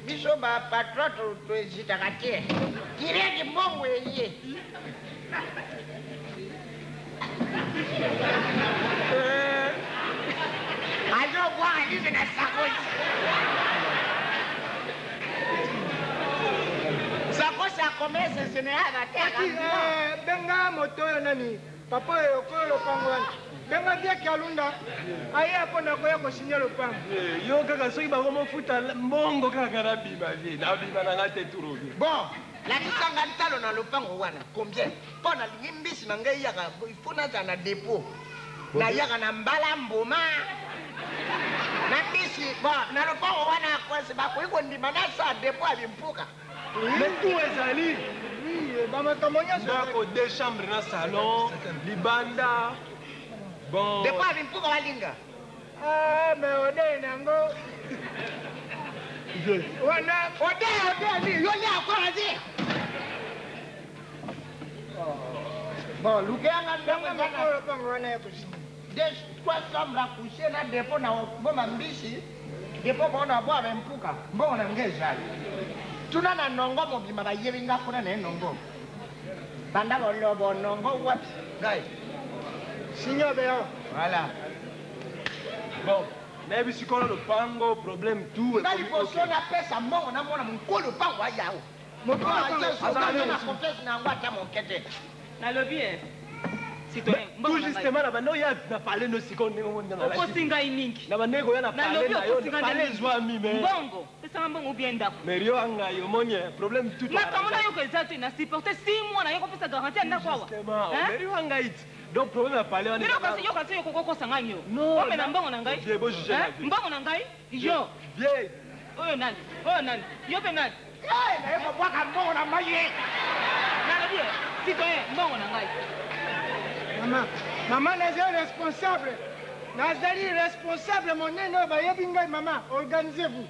Biso ba patron to hesitaka te. Direct mbongo eye. Azo bwaka liso na sakosi. Sakosi ya commerce général Ati, eh, benga moto oyo nani papa oyo okolo lopango wana benga vie kialunda aya mpo na koya kosigne lopango. Eh, yo kaka soki bango mofuta mbongo kaka nabima vie nabima na nga te turo vie. Bon, lakisa nga ntalo na lopango wana combien? Mpo nalingi mbisi na ngai eyaka, il faut nazala na depot. Nayaka na mbala mboma na mbisi. Bon, na lopango wana kwasi bakoki kondima nasala depot ya bimpuka. Mais tout ezali. Oui, bamakambo nyonso. Ndako deux chambres na salon, libanda. Bon. Depot ya bimpuka balinga. Ah, mais ode nango wana. Ode ode ni yo lia akola te. Bon, lukeyanga ndako benga eza na mokolo lopango wana ya kosigne. Deux, trois chambres à coucher na depot na boma mbisi, depot moko na bwa bempuka, mbongo na ngai ezali. Tuna na nongo mobimba bayebi nga kuna na enongo. Banda bolobo nongo wapi ngai. Signe beo. Voilà. Bon, nayebi sikoyo lopango problème tout. Nga liboso napesa mbongo namona mokolo lopango ayao. Mokolo lopango. Aza na confiance na yango ata moke te. Nalobi eh, citoyen, mbongo Tout na ngai. justement na bando ya na parler no sikoyo ndenge omoni nga na Okosi ngai mingi. Na bande koya na parler Nalobi na yo okosi ngai parler mingi. ezwami mais. Mbongo, pesanga mbongo ou bien ndako. Mais yo ngai omoni eh, problème tout. Makambo nayoka eza te, na supporte 6 mois naye kopesa garantie ya ndako awa. Justement, Hein? mais yo ngai ti. Donc problème ya parler wana. Bino kasi yo kasi yo kokokosa ngai yo. Non, Omela na- mbongo na ngai. Vieux, bo juger Hein? na vie. Mbongo na ngai yo. Vieux. Oyo nani? Oyo nani? Yo pe nani? Eh, naye kobwaka mbongo na mai ye. Nalobi eh, citoyen, mbongo na ngai. Mama, mama nazali responsable. Nazali responsable monene oyo bayebi ngai mama. Organisez-vous.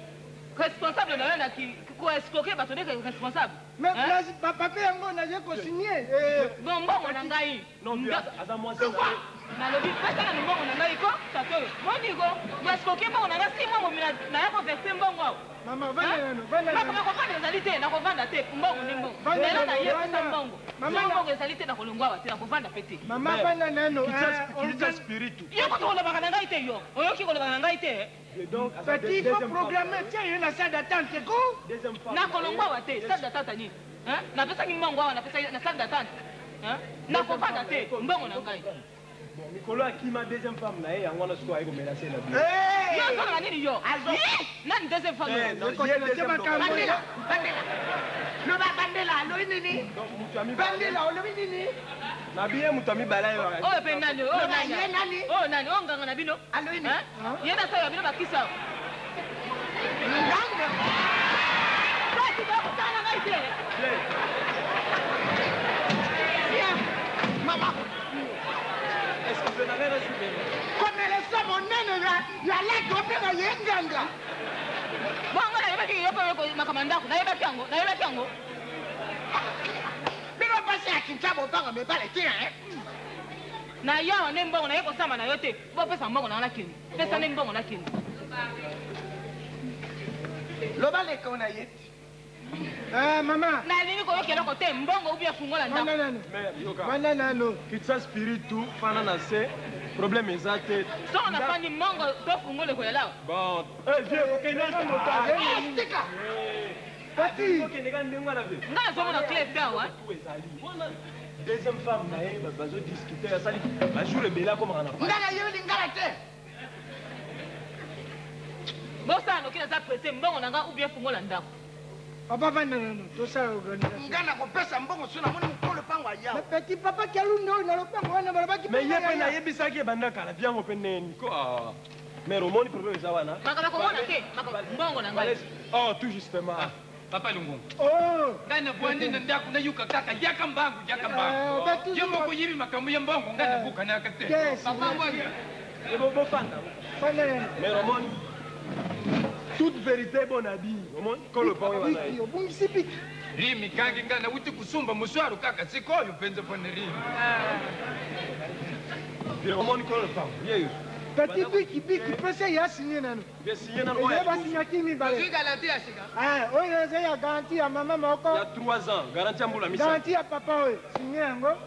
Responsable na yo na ki ko escroquer bato nde responsable. Mais Hein? ba papier yango nazali kosigne. Eh, Bon mbongo na ngai. Non, vieux, aza mwasi na ye. Nalobi pesa na mbongo na ngai ko tata oyo. Boni ko escroquer mbongo na ngai 6 mois mobimba naya ko verser mbongo awa. Mama, vanda nano, vanda nano. Makambo ya kovanda ezali te, nakovanda te, mbongo nde mbongo. Vanda Lelo nano, na ye pesa vanda. mbongo. Mama, Soki mbongo ezali te nakolongwa awa te, nakovanda pe te. Mama, vanda nano. Kitsa spiritu. Yo kutu kolobaka na ngai te yo. Oyoki kolobaka na ngai te. Donc, aza Petit, il faut deuxième femme. programmer. Tiens, il y a la salle d'attente, ko. Deuxième femme. Nakolongwa awa te, salle d'attente nini? Hein? Napesaki mbongo awa, napesaki na salle d'attente. Hein? Nakovanda te, mbongo na ngai. Bon, mikolo akima deuxième femme na ye yango wana sikoyo aye komenacer na bino. Yo ozoloba nini yo? Ye! Nani deuxième femme Eh, oyo? non, ye deuxième makambo. Bandela, bandela. Loba bandela, alobi nini? Donc moto ya mibale. Bandela, olobi nini? Na biye moto ya mibale ayo. Oyo pe nani? Oyo Loba nani? ye nani? Oyo nani? Oyo nganga na bino? Alobi nini? Hein? Ye na sala bino bakisi awa. Nganga. Kasi bakosala na ngai te. Tiens, mama. Excusez na ngai nasukela. Komelesa monene ya ya laki obenga ye nganga. Bongo nayebaki yo mpe oyo makambo ya ndako, nayebaki yango, nayebaki yango. Bino basi ya Kinshasa bobanga mibale te hein? Na yawa nde mbongo naye kosamba na yo te. Bopesa mbongo na nga nakende. Pesa nde mbongo nakende. Loba leka na ye. Ah, mama. Nalingi koyoka eloko te, mbongo ou bien fungola ndako. Vanda nano. Mère, yoka. Vanda nano. Kitsa spiritu fana na se problème eza te. Soko nafandi mbongo to fungola ekoya awa. Bon, eh vieux, kokende na moto. Eh, tika. Pati. Kokende ka ndenge wana vieux. Nga nazomona clé te awa. Tout ezali. Wana deuxième femme na ye bazo discuter asali ba jour ebele akomaka na Nga na ye lingala te. Bosala noki naza presse, mbongo na nga ou bien fungola ndako. Papa, vanda nano. Tosala organisation. Nga na kopesa mbongo so namoni mokolo pango ayawa. Mais petit papa Kialunda oyo na lopango wana balobaki Mais ye mpe mpe yaya. nayebisaki ebanda kala viango mpe neni ko ah. Mais omoni problème eza wana. Makambo ya komona te, makambo mbongo na ngai. Oh, tout justement. Papa Lungungu. Oh. Ngai navwandi na ndako nayuka kaka yaka mbangu yaka Eh, mbangu. batuzi Yo moko oyebi makambo ya mbongo ngai nabukanaka te. Yes. Papa Mbwani. E bo bofanda. Vanda nano. Mais omoni toute vérité bon à dire. Omoni kolo pa wana. Piki, obungisi piki. Rimi kangi ngai nawuti kusumba muswaro kaka sikoyo mpenza mpona rimi. Omoni kolo pa. Ye yo. Petit biki biki pesa ye asinye nano. Bien signé nano oyo Ezali ya liboso. basinyaki mibale. Ozwi garantie ya sika. Ah, oyo ezali ya garantie ya mama moko. Ya 3 ans, garantie ya mbula misato. Garantie ya papa oyo sinye yango.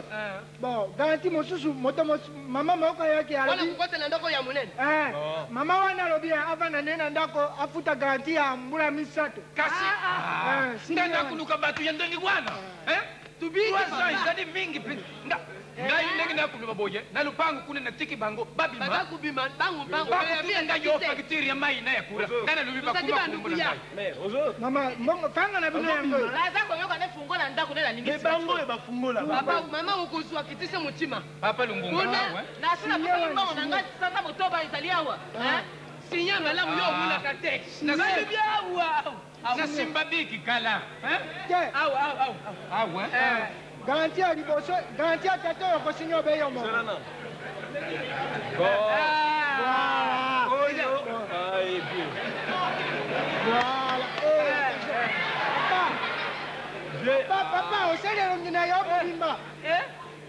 Bon, garantie mosusu moto mosusu mama moko ayaki Wana alobi. kokota na ndako ya monene. Eh, Oh. mama wana alobi avanda nde na ndako afuta garantie ya mbula misato. Kasi Ah, ngai sinye wana. nakoluka bato ya ndenge wana. Hein? Tubiki 3 ans papa. ezali mingi mpe ngai ndenge nakoloba boye na lupango kuna natiki bango babima. Baza kubima bangu bangu. Bakotuta ngai yo facture ya mai na ya kura. Ngai nalobi Tozali bakuma banduku kombo na ya. ngai. Mais ozo Mama, mbongo fanga na bino yango. oyo. Baza koyoka ne fungola ndako nde nalingi. Mais bango oyo bafungola. Papa, mama okozwa kitise motima. Papa Lungunga. Kuna awa, eh? nasi napesaki mbongo na ngai sanza motoba ezali awa. Sinya malamu yo omonaka te. Nalobi awa. Nasimba biki kala. Hein? Te, Awa awa awa. Awa. garantie ya liboso, garantie ya tata oyo okosinye obe yo moko. Zela nano. Bon. Voilà. Oyo. Ah, et puis. Voilà. Eh, papa, Vieux. papa, papa, osali elongi na yo mobimba.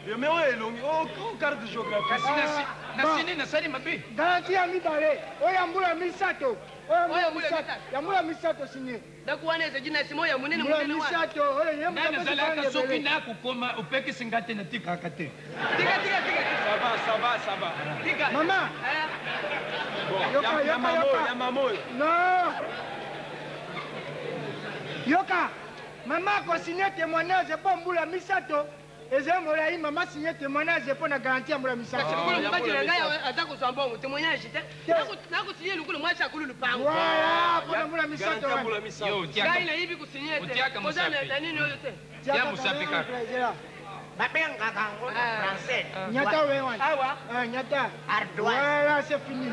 Vieux, mais oyo elongi. Oh, oh, carte de géographie. Kasi Ah, nasini nasali mabe. Garantie ya mibale, oyo ya mbula misato. Oyo Oyo ya ya mbula mbula misato. misato. Ya mbula misato sinye. Ndako wana ezali na nsima oyo ya monene Mbula monene wana. misato, oyo ye Ngai moto apesi nazalaka franga soki ebele. nakokoma opekisi ngai te natikaka te. Tika tika tika. Ça va, ça va, ça va. Tika. Mama, Bon, Yoka, ya, ya yoka, mama oyo, yoka. ya mama oyo. Non. Yoka, mama akosinye témoignage mpo mbula misato ezali molai mama sinye témoignage mpo na garantie ya mbula misato. Kasi lokolo Ah, mobali na ngai ya mbula aza kozwa mbongo témoignage te. Te. Nakosinye lokolo mwasi akulu lupango. Voilà, mpo na mbula misato Garantie ya wana. mbula misato. Yo, tiaka. Ngai nayebi kosinye te. Otiaka Koza na mosapi. na nini oyo te. Tiaka Ya mosapi kaka. Zela. Babengaka yango na Ah. français. Nyata we wana. Awa. Ah, nyata. Ardoise. Voilà, c'est fini.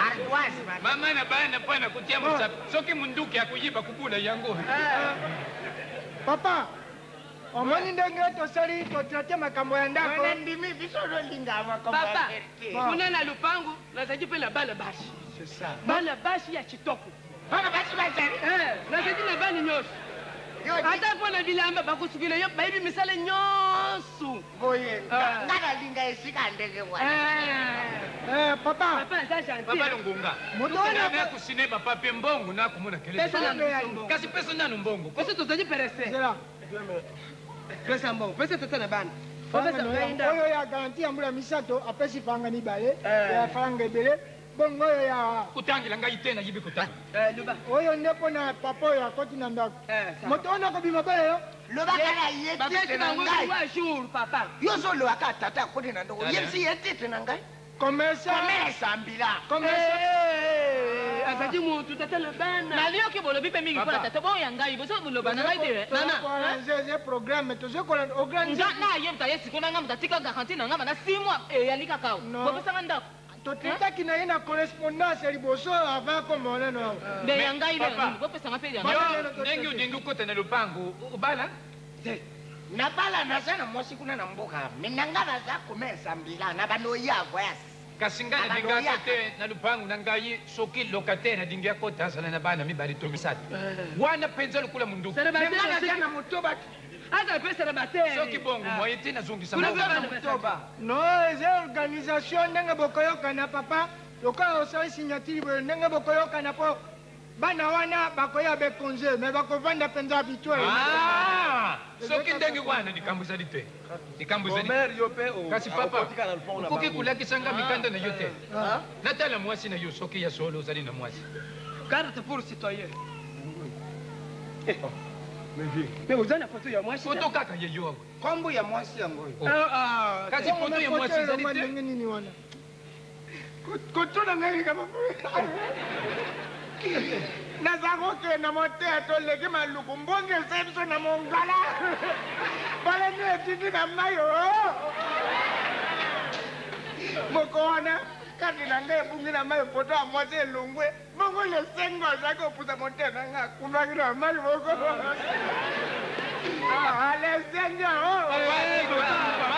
Ardoise, ba- Mama na bana mpo na kotia mosapi. Soki munduki akoyiba kubula yango. Papa, omoni ndenge tosali totraite makambo ya ndako. Wana ndimi biso tolinga makambo ya Papa, vérité. Bon. kuna na lupango nazalaki mpe na bana basi. C'est ça. Bana basi ya kitoko. Bana basi bazali. Eh, nazalaki na bana nyonso. Yo Ata mpo na bilamba bakosukila yo bayebi misala nyonso. boye. Ah. Nga nalinga esika ndenge wana. Eh, Eh, papa, Papa aza gentil. Papa Lungunga. moto wana Nakosine bapapie mbongo nakomona kelele. Pesa nanu biso mbongo. Kasi pesa nanu mbongo. Biso tozali perese. Zela. Pesa mbongo. Pesa tata na bana. Franga Pesa na ngai yo. ndako. Oyo ya garantie ya mbula misato apesi franga mibale ya franga ebele bongo oyo ya Kotangela ngai te nayibi kotanga. Eh, loba. oyo nde mpo na papa oyo akoti na ndako Eh, ça va. moto wana akobima bele yo Lobaka na ye Bapesi titre na bango ngai. trois jours papa. Yo ozolobaka tata akoti na ndako. Yebisi ye titre na ngai. commerçant Commerce ambila. commerçant Eh, azalaki motu tata na bana. nalioki bolobi mpe mingi mpona Papa. tata boyo ya ngai bozo boloba na ngai te Mama, eze programme tozokolanda organise nga na ye moto aye sikoyo na ngai moto atika garantie na ngai banda 6 mois eyali kaka awa Non. bopesanga ndako totraitaki na ye na correspondance ya liboso avant akoma nano awa mbe ya ngai Papa. nini bopesanga mpe ya ngai Yo ndenge olingi okota na lupango obala? Na bala naza na mwasi kuna na mboka. Me na nga naza commerce ambila. Na bando ya voyage. Kasi ngai Abando nalingaka yaka. te na lupango na ngai soki locataire alingi akota azala na bana mibale to misato. Wana mpenza lokola munduki. Me nga Célibataire naza na motoba. azala mpe célibataire. Soki bongo moye te nazongisa Kuna mbongo. mpe bana Motoba. non eza organisation ndenge bokoyokana papa lokola osali signature boye ndenge bokoyokana mpo bana wana bakoya bekonze me bakovanda mpenza habituel Ah, soki ndenge wana likambo ezali te. Likambo ezali. Mère yo mpe o- Kasi papa, akotika na lupango na okoki bango. kolakisa nga mikanda na yo te. Natala mwasi na yo soki ya solo ozali na mwasi. Carte pour citoyen. Mais vieux. Mais oza na photo ya mwasi te? Foto kaka ye yo awa. Kombo ya mwasi yango oyo. Ah, ah, Kasi foto ya mwasi ezali te. ndenge nini wana Kotuna ngai kama naza kokenda moteya toleki maluku mbonge esali biso na mongala balani etindi na mai o moko wana kati na ngai ebungi na mai foto ya mwasi elongwe bongo lesengo azalaki kopusa moteya na ngai akumbaki na mai moko. Ah, lesengo. Papa,